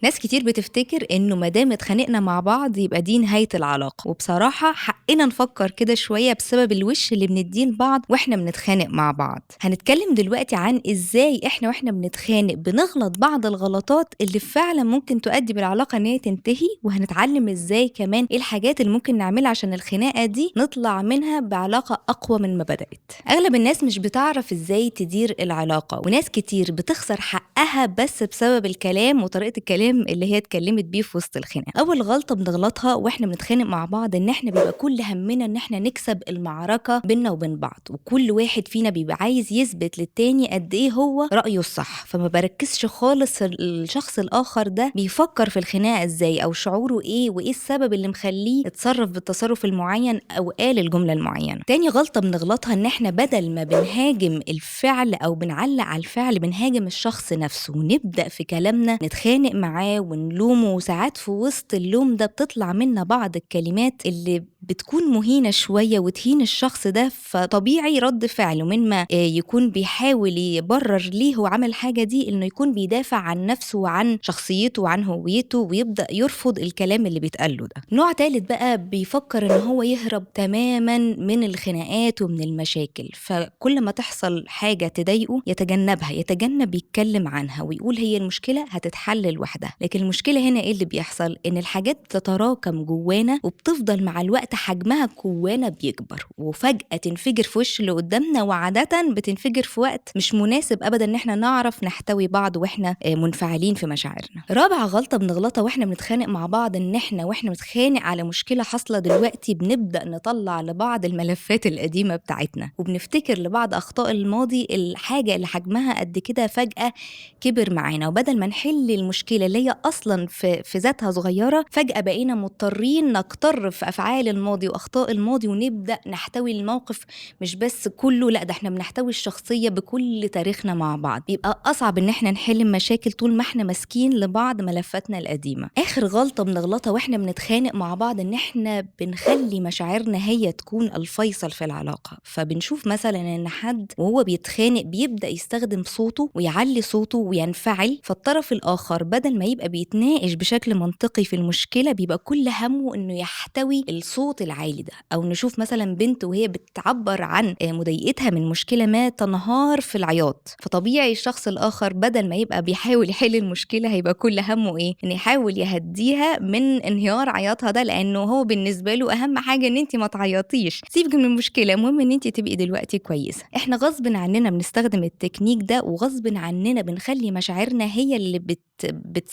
ناس كتير بتفتكر انه ما دام اتخانقنا مع بعض يبقى دي نهاية العلاقة، وبصراحة حقنا نفكر كده شوية بسبب الوش اللي بنديه لبعض واحنا بنتخانق مع بعض. هنتكلم دلوقتي عن ازاي احنا واحنا بنتخانق بنغلط بعض الغلطات اللي فعلا ممكن تؤدي بالعلاقة ان هي تنتهي، وهنتعلم ازاي كمان ايه الحاجات اللي ممكن نعملها عشان الخناقة دي نطلع منها بعلاقة اقوى من ما بدأت. اغلب الناس مش بتعرف ازاي تدير العلاقة، وناس كتير بتخسر حقها بس بسبب الكلام وطريقة الكلام اللي هي اتكلمت بيه في وسط الخناقة. اول غلطه بنغلطها واحنا بنتخانق مع بعض ان احنا بيبقى كل همنا ان احنا نكسب المعركة بينا وبين بعض، وكل واحد فينا بيبقى عايز يثبت للتاني قد ايه هو رايه الصح، فما بركزش خالص الشخص الاخر ده بيفكر في الخناقة ازاي او شعوره ايه وايه السبب اللي مخليه اتصرف بالتصرف المعين او قال الجملة المعينة. تاني غلطه بنغلطها ان احنا بدل ما بنهاجم الفعل او بنعلق على الفعل بنهاجم الشخص نفسه، ونبدا في كلامنا نتخانق معاه ونلومه، وساعات في وسط اللوم ده بتطلع منا بعض الكلمات اللي بتكون مهينة شوية وتهين الشخص ده، فطبيعي رد فعله من ما يكون بيحاول يبرر ليه هو عمل الحاجة دي انه يكون بيدافع عن نفسه وعن شخصيته وعن هويته ويبدأ يرفض الكلام اللي بيتقاله ده. نوع تالت بقى بيفكر ان هو يهرب تماما من الخناقات ومن المشاكل، فكل ما تحصل حاجة تضايقه يتجنبها، يتجنب يتكلم عنها ويقول هي المشكلة هتتحل لوحدها. لكن المشكلة هنا ايه اللي بيحصل؟ ان الحاجات بتتراكم جوانا وبتفضل مع الوقت حجمها جوانا بيكبر، وفجأة تنفجر في وش اللي قدامنا، وعادة بتنفجر في وقت مش مناسب أبدا إن احنا نعرف نحتوي بعض وإحنا منفعلين في مشاعرنا. رابع غلطة بنغلطها وإحنا بنتخانق مع بعض إن احنا وإحنا بنتخانق على مشكلة حاصلة دلوقتي بنبدأ نطلع لبعض الملفات القديمة بتاعتنا، وبنفتكر لبعض أخطاء الماضي، الحاجة اللي حجمها قد كده فجأة كبر معانا، وبدل ما نحل المشكلة اللي هي أصلا في ذاتها صغيرة فجأة بقينا مضطرين نقتر في أفعال الماضي واخطاء الماضي ونبدا نحتوي الموقف مش بس كله، لا ده احنا بنحتوي الشخصية بكل تاريخنا مع بعض. بيبقى اصعب ان احنا نحل المشاكل طول ما احنا ماسكين لبعض ملفاتنا القديمة. اخر غلطه بنغلطها واحنا بنتخانق مع بعض ان احنا بنخلي مشاعرنا هي تكون الفيصل في العلاقة، فبنشوف مثلا ان حد وهو بيتخانق بيبدا يستخدم صوته ويعلي صوته وينفعل، فالطرف الاخر بدل ما يبقى بيتناقش بشكل منطقي في المشكلة بيبقى كل همه انه يحتوي الصوت العالي ده. او نشوف مثلا بنت وهي بتعبر عن مضايقتها من مشكلة ما تنهار في العياط، فطبيعي الشخص الاخر بدل ما يبقى بيحاول يحل المشكلة هيبقى كل همه ايه؟ ان يحاول يهديها من انهيار عياطها ده، لانه هو بالنسبة له اهم حاجة ان انت ما تعيطيش، سيبك من المشكلة، المهم ان انت تبقي دلوقتي كويسة. احنا غصب عننا بنستخدم التكنيك ده، وغصب عننا بنخلي مشاعرنا هي اللي بت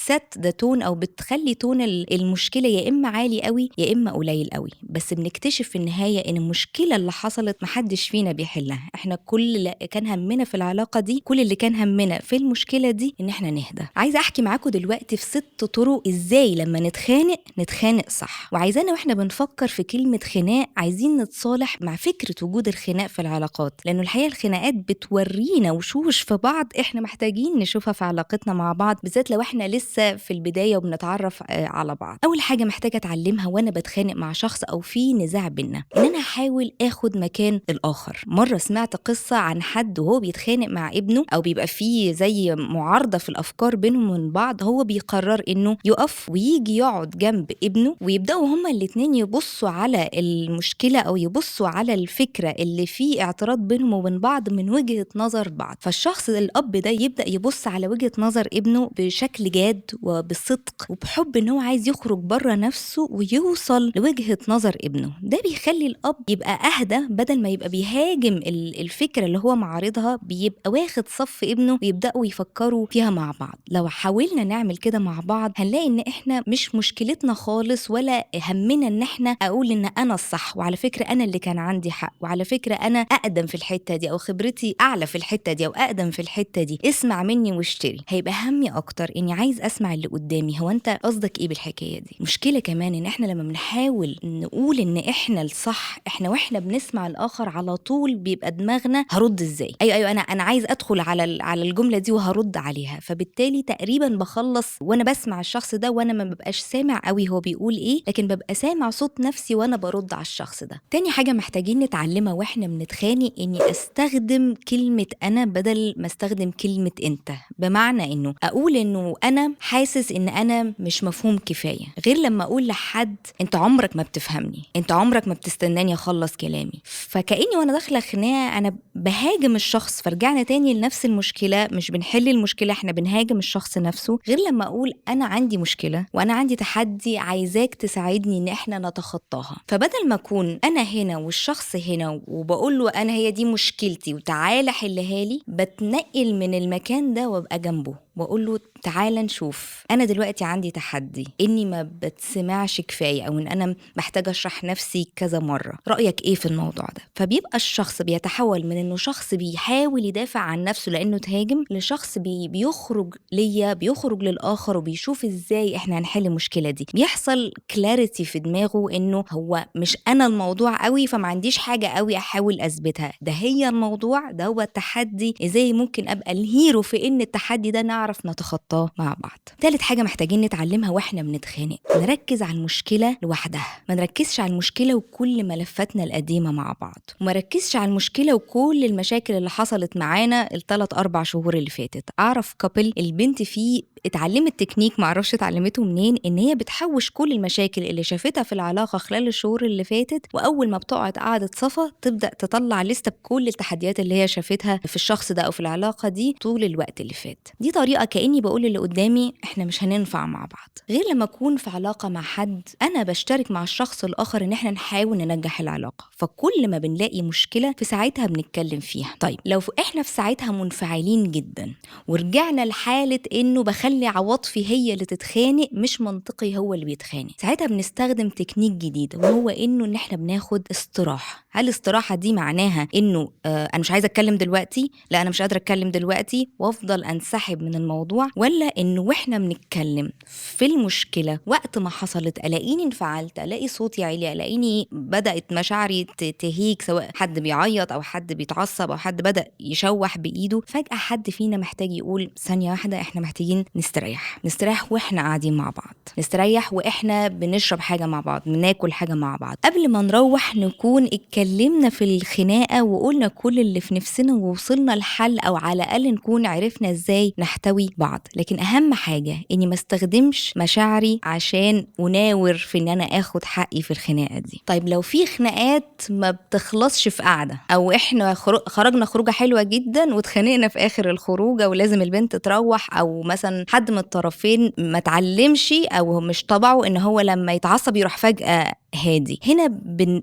set the tone او بتخلي tone المشكلة يا اما عالي قوي يا اما قليل قوي. بس بنكتشف في النهاية ان المشكلة اللي حصلت محدش فينا بيحلها، احنا كل اللي كان همنا في العلاقة دي، كل اللي كان همنا في المشكلة دي ان احنا نهدى. عايزه احكي معاكم دلوقتي في 6 طرق ازاي لما نتخانق نتخانق صح، وعايزانا واحنا بنفكر في كلمة خناق عايزين نتصالح مع فكرة وجود الخناق في العلاقات، لانه الحقيقة الخناقات بتورينا وشوش في بعض احنا محتاجين نشوفها في علاقتنا مع بعض، بالذات لو احنا لسه في البداية وبنتعرف على بعض. اول حاجة محتاجه اتعلمها وانا بتخانق مع شخص او في نزاع بينا ان انا احاول اخد مكان الاخر. مرة سمعت قصة عن حد وهو بيتخانق مع ابنه او بيبقى فيه زي معارضة في الافكار بينهم وبين بعض، هو بيقرر انه يقف ويجي يقعد جنب ابنه ويبداوا هما الاثنين يبصوا على المشكلة او يبصوا على الفكرة اللي فيه اعتراض بينهم وبين بعض من وجهه نظر بعض. فالشخص الاب ده يبدا يبص على وجهه نظر ابنه بشكل جاد وبصدق وبحب ان هو عايز يخرج بره نفسه ويوصل لوجهه نظر ابنه. ده بيخلي الاب يبقى اهدى، بدل ما يبقى بيهاجم الفكرة اللي هو معارضها بيبقى واخد صف ابنه ويبداوا يفكروا فيها مع بعض. لو حاولنا نعمل كده مع بعض هنلاقي ان احنا مش مشكلتنا خالص ولا همنا ان احنا اقول ان انا الصح، وعلى فكرة انا اللي كان عندي حق، وعلى فكرة انا اقدم في الحتة دي او خبرتي اعلى في الحتة دي او اقدم في الحتة دي، اسمع مني واشتري. هيبقى همي اكتر اني عايز اسمع اللي قدامي، هو انت قصدك ايه بالحكاية دي. مشكلة كمان ان احنا لما بنحاول نقول ان احنا الصح، احنا واحنا بنسمع الاخر على طول بيبقى دماغنا هرد ازاي، ايوه انا عايز ادخل على الجملة دي وهرد عليها، فبالتالي تقريبا بخلص وانا بسمع الشخص ده وانا ما ببقاش سامع قوي هو بيقول ايه، لكن ببقى سامع صوت نفسي وانا برد على الشخص ده. تاني حاجة محتاجين نتعلمها واحنا بنتخانق اني استخدم كلمة انا بدل ما استخدم كلمة انت، بمعنى انه اقول انه انه انا حاسس ان انا مش مفهوم كفاية، غير لما اقول لحد انت عمرك ما بتفهمني، انت عمرك ما بتستناني اخلص كلامي. فكأني وانا داخله خناقه انا بهاجم الشخص، فرجعنا تاني لنفس المشكلة، مش بنحل المشكلة، احنا بنهاجم الشخص نفسه. غير لما اقول انا عندي مشكلة وانا عندي تحدي عايزاك تساعدني ان احنا نتخطاها. فبدل ما اكون انا هنا والشخص هنا وبقول له انا هي دي مشكلتي وتعالى حلها لي، بتنقل من المكان ده وابقى جنبه واقول له تعالى نشوف، انا دلوقتي عندي تحدي اني ما بتسمعش كفاية، او ان انا محتاجه اشرح نفسي كذا مرة، رايك ايه في الموضوع ده؟ فبيبقى الشخص بيتحول من انه شخص بيحاول يدافع عن نفسه لانه تهاجم، لشخص بيخرج ليا، بيخرج للاخر وبيشوف ازاي احنا هنحل المشكلة دي. بيحصل clarity في دماغه انه هو مش انا الموضوع قوي، فما عنديش حاجة قوي احاول اثبتها، ده هي الموضوع، ده هو التحدي، ازاي ممكن ابقى ال hero في ان التحدي ده نعرف نتخطاه مع بعض. ثالث حاجة محتاجين نتعلمها واحنا بنتخانق، نركز على المشكلة لوحدها، ما نركزش على المشكلة وكل ملفاتنا القديمة مع بعض، وما نركزش على المشكلة وكل المشاكل اللي حصلت معانا ال3-4 شهور اللي فاتت. اعرف couple البنت فيه اتعلمت تكنيك معرفش اتعلمته منين، ان هي بتحوش كل المشاكل اللي شافتها في العلاقة خلال الشهور اللي فاتت، واول ما بتقعد قعدة صفا تبدا تطلع لستة بكل التحديات اللي هي شافتها في الشخص ده او في العلاقة دي طول الوقت اللي فات. دي طريقه كاني بقول اللي قدامي احنا مش هننفع مع بعض. غير لما اكون في علاقة مع حد انا بشترك مع الشخص الاخر ان احنا نحاول ننجح العلاقة، فكل ما بنلاقي مشكلة في ساعتها بنتكلم فيها. طيب لو احنا في ساعتها منفعلين جدا ورجعنا لحاله انه بخلي عواطفي هي اللي تتخانق، مش منطقي هو اللي بيتخانق، ساعتها بنستخدم تكنيك جديد، وهو انه ان احنا بناخد استراحة. هل الاستراحة دي معناها انه انا مش عايزه اتكلم دلوقتي، لا انا مش قادرة اتكلم دلوقتي وافضل انسحب من الموضوع، ولا انه واحنا بنتكلم في المشكلة وقت ما حصلت الاقيني انفعلت، الاقي صوتي عالي، الاقيني بدات مشاعري تهيج، سواء حد بيعيط او حد بيتعصب او حد بدا يشوح بايده، فجاة حد فينا محتاج يقول ثانية واحدة، احنا محتاجين نستريح، نستريح واحنا قاعدين مع بعض، نستريح واحنا بنشرب حاجة مع بعض، بناكل حاجة مع بعض، قبل ما نروح نكون اتكلمنا في الخناقة وقلنا كل اللي في نفسنا ووصلنا لحل، او على الاقل نكون عرفنا ازاي نحتوي بعض. لكن اهم حاجة اني ما استخدمش مشاعري عشان اناور في ان انا اخد حقي في الخناقة دي. طيب لو في خناقات ما بتخلصش في قعدة، او احنا خرجنا خروجه حلوة جدا واتخانقنا في اخر الخروجه ولازم البنت تروح، او مثلا حد من الطرفين ما تعلمش او مش طبعه ان هو لما يتعصب يروح فجأة هادي، هنا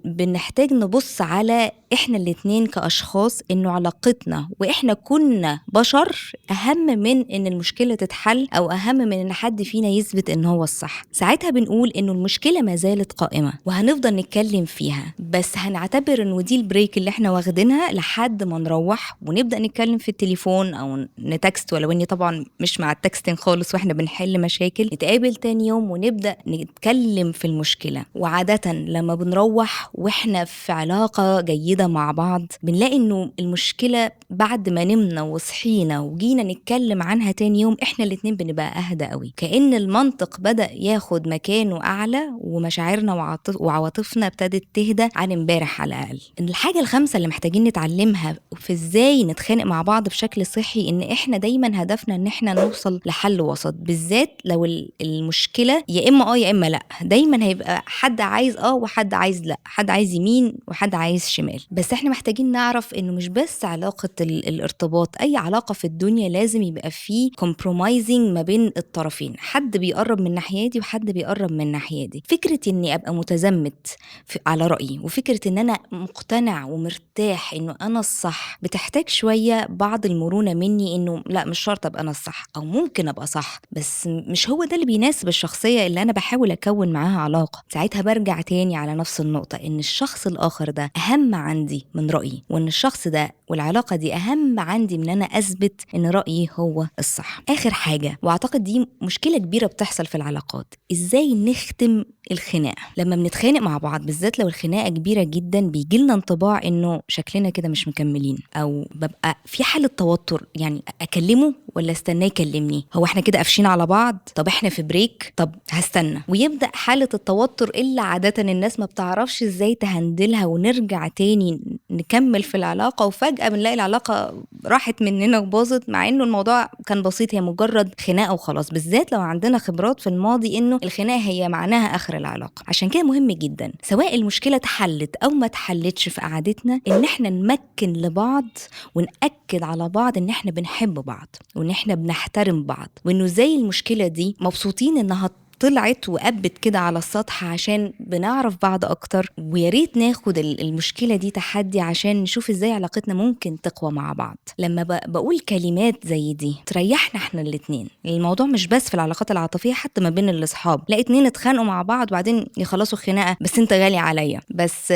بنحتاج نبص على احنا الاتنين كأشخاص، انه علاقتنا واحنا كنا بشر اهم من ان المشكلة تتحل، او اهم من ان حد فينا يثبت ان هو الصح. ساعتها بنقول انه المشكلة ما زالت قائمة وهنفضل نتكلم فيها، بس هنعتبر انه دي ال break اللي احنا واخدينها لحد ما نروح ونبدأ نتكلم في التليفون او ن text، ولو اني طبعا مش مع ال texting خالص واحنا بنحل مشاكل. نتقابل تاني يوم ونبدأ نتكلم في المشكلة. وعادة لما بنروح واحنا في علاقة جيدة مع بعض بنلاقي انه المشكلة بعد ما نمنا وصحينا وجينا نتكلم عنها تاني يوم احنا الاتنين بنبقى اهدى قوي، كأن المنطق بدأ ياخد مكانه اعلى ومشاعرنا وعواطفنا ابتدت تهدى عن امبارح على الاقل. الحاجة الخامسة اللي محتاجين نتعلمها في ازاي نتخانق مع بعض بشكل صحي، ان احنا دايما هدفنا ان احنا نوصل لحل وسط، بالذات لو المشكلة يا اما يا اما لا. دايما هيبقى حد عايز وحد عايز لا، حد عايز يمين وحد عايز شمال. بس احنا محتاجين نعرف انه مش بس علاقة الارتباط، اي علاقة في الدنيا لازم يبقى فيه compromising ما بين الطرفين، حد بيقرب من الناحية دي وحد بيقرب من الناحية دي. فكرة اني ابقى متزمت على رأيي وفكرة ان انا مقتنع ومرتاح انه انا الصح بتحتاج شوية بعض المرونة مني، انه لا مش شرط ابقى انا الصح، او ممكن ابقى صح بس مش هو ده اللي بيناسب الشخصية اللي انا بحاول اكون معاها علاقة. ساعتها برجع تاني على نفس النقطة، ان الشخص الآخر ده أهم عندي من رأيي، وإن الشخص ده والعلاقة دي أهم عندي من أنا أثبت إن رأيي هو الصح. آخر حاجة، وأعتقد دي مشكلة كبيرة بتحصل في العلاقات، إزاي نختم الخناقة. لما بنتخانق مع بعض بالذات لو الخناقة كبيرة جدا بيجيلنا انطباع إنه شكلنا كده مش مكملين، أو ببقى في حالة توتر، يعني أكلمه ولا استناه يكلمني، هو احنا كده قافشين على بعض، طب احنا في break، طب هستنى، ويبدأ حالة التوتر اللي عادة عادة الناس ما بتعرفش ازاي ت handle ها ونرجع تاني نكمل في العلاقة، وفجأة بنلاقي العلاقة راحت مننا وباظت، مع انه الموضوع كان بسيط، هي مجرد خناقة وخلاص. بالذات لو عندنا خبرات في الماضي انه الخناقة هي معناها اخر العلاقة. عشان كده مهم جدا سواء المشكلة اتحلت او ما اتحلتش في قعدتنا ان احنا نمكن لبعض ونأكد على بعض ان احنا بنحب بعض وان احنا بنحترم بعض، وانه زي المشكلة دي مبسوطين انها طلعت وقبت كده على السطح عشان بنعرف بعض اكتر. وياريت ناخد المشكلة دي تحدي عشان نشوف ازاي علاقتنا ممكن تقوى مع بعض. لما بقول كلمات زي دي تريحنا احنا الاتنين. الموضوع مش بس في العلاقات العاطفية، حتى ما بين الاصحاب، لا اتنين اتخانقوا مع بعض وبعدين يخلصوا خناقة، بس انت غالي عليا، بس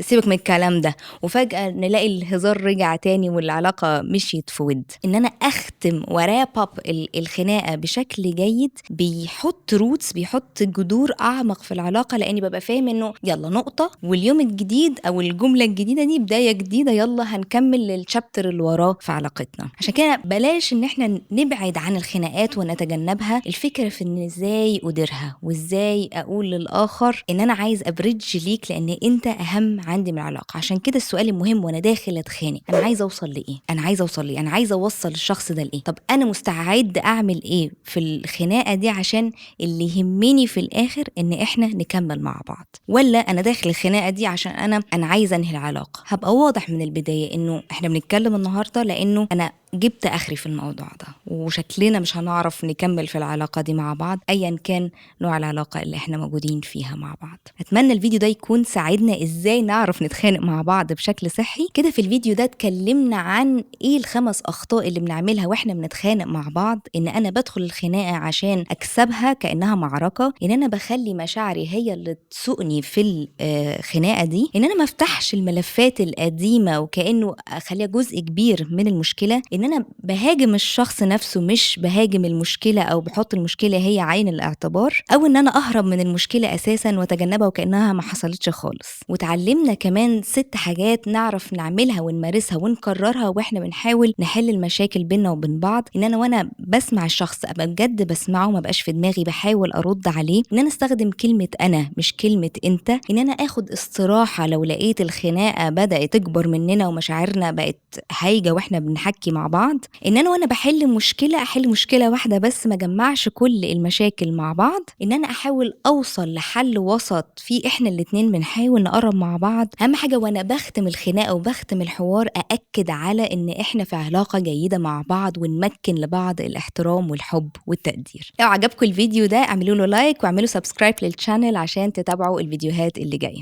سيبك من الكلام ده، وفجأة نلاقي الهزار رجع تاني والعلاقة مشيت في ود. ان انا اختم و wrap up الخناقة بشكل جيد بيحط roots، بيحط جذور اعمق في العلاقة، لاني ببقى فاهم انه يلا نقطة، واليوم الجديد او الجملة الجديدة دي بداية جديدة، يلا هنكمل لل chapter اللي وراه في علاقتنا. عشان كده بلاش ان احنا نبعد عن الخناقات ونتجنبها. الفكرة في ان ازاي اديرها وازاي اقول للاخر ان انا عايز ا bridge ليك لان انت اهم عندي من العلاقة. عشان كده السؤال المهم وانا داخل اتخانق، انا عايزه اوصل لايه؟ انا عايزه اوصل لايه؟ انا عايزه اوصل الشخص ده لايه؟ طب انا مستعد اعمل ايه في الخناقة دي عشان اللي يهمني في الاخر ان احنا نكمل مع بعض؟ ولا انا داخل الخناقة دي عشان انا عايزه انهي العلاقة؟ هبقى واضح من البداية انه احنا بنتكلم النهارده لانه انا جبت اخري في الموضوع ده وشكلنا مش هنعرف نكمل في العلاقة دي مع بعض، ايا كان نوع العلاقة اللي احنا موجودين فيها مع بعض. اتمنى الفيديو ده يكون ساعدنا ازاي نعرف نتخانق مع بعض بشكل صحي. كده في الفيديو ده اتكلمنا عن ايه الخمس اخطاء اللي بنعملها واحنا بنتخانق مع بعض، ان انا بدخل الخناقة عشان اكسبها كانها معركة، ان انا بخلي مشاعري هي اللي تسوقني في الخناقة دي، ان انا ما افتحش الملفات القديمة وكانه اخليها جزء كبير من المشكلة، ان انا بهاجم الشخص نفسه مش بهاجم المشكلة او بحط المشكلة هي عين الاعتبار، او ان انا اهرب من المشكلة اساسا واتجنبها وكانها ما حصلتش خالص. وتعلمنا كمان 6 حاجات نعرف نعملها ونمارسها ونكررها واحنا بنحاول نحل المشاكل بينا وبين بعض، ان انا وانا بسمع الشخص ابقى بجد بسمعه، ما بقاش في دماغي بحاول ارد عليه، ان انا استخدم كلمة انا مش كلمة انت، ان انا اخد استراحة لو لقيت الخناقة بدات تكبر مننا ومشاعرنا بقت هايجه واحنا بنحكي مع بعض، ان انا وانا بحل مشكلة احل مشكلة واحدة بس ما جمعش كل المشاكل مع بعض، ان انا احاول اوصل لحل وسط فيه احنا الاتنين بنحاول نقرب مع بعض. اهم حاجة وانا بختم الخناقة وبختم الحوار ااكد على ان احنا في علاقة جيدة مع بعض ونمكن لبعض الاحترام والحب والتقدير. لو عجبكم الفيديو ده اعملوا له like واعملوا subscribe لل channel عشان تتابعوا الفيديوهات اللي جاية.